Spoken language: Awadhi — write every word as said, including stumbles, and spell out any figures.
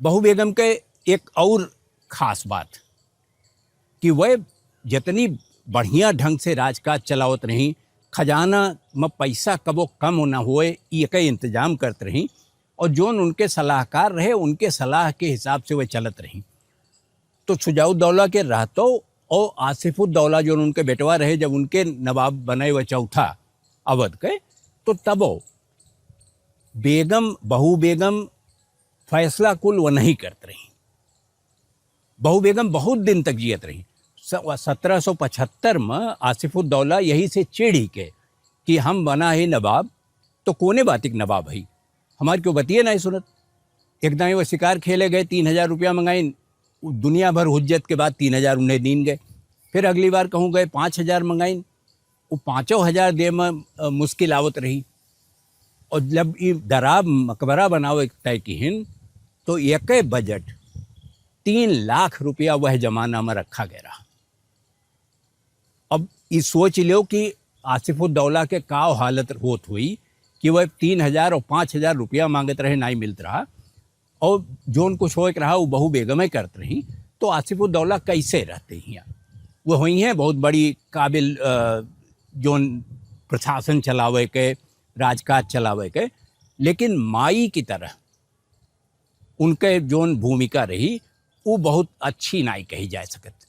बहू बेगम के एक और खास बात कि वह जितनी बढ़िया ढंग से राजकाज चलावत रही, खजाना में पैसा कबो कम न होए, ई के इंतजाम करत रही। और जोन उनके सलाहकार रहे, उनके सलाह के हिसाब से वह चलत रही। तो सुजाउद्दौला के रहतो और आसिफुद्दौला जोन उनके बेटवा रहे, जब उनके नवाब बने वह चौथा अवध के, तो तबो बेगम, बहू बेगम फैसला कुल वह नहीं करत रही। बहू बेगम बहुत दिन तक जियत रही। स-, सत्रह सौ पचहत्तर में आसिफुद्दौला यही से चिढ़ी के कि हम बना ही नवाब, तो कोने बातिक नवाब है, हमार क्यों बतिये नहीं सुनत। एक दाई वो शिकार खेले गए, तीन हजार रुपया मंगाइन, उ दुनिया भर हुज्जत के बाद तीन हजार उन्हें दीन गए। फिर अगली बार कहूँ गए, पाँच हजार मंगाइन, वो पाँचों हजार दे में, अ, मुश्किल आवत रही। और जब ये दराब मकबरा बनावे तय किहिन, तो एक बजट तीन लाख रुपया वह जमाना में रखा गया रहा। अब ई सोच लो कि आसिफुद्दौला के का हालत होत हुई कि वह तीन हजार और पाँच हजार रुपया मांगत रहे, नहीं मिलत रहा, और जोन कुछ होए के रहा, वो बहू बेगमे करत रही, तो आसिफुद्दौला कैसे रहते हियाँ? वो हुई हैं बहुत बड़ी काबिल, अ, जोन प्रशासन चलावे के, राजकाज चलावे के, लेकिन माई की तरह उनके जोन भूमिका रही, वो बहुत अच्छी नाई कही जा सकत।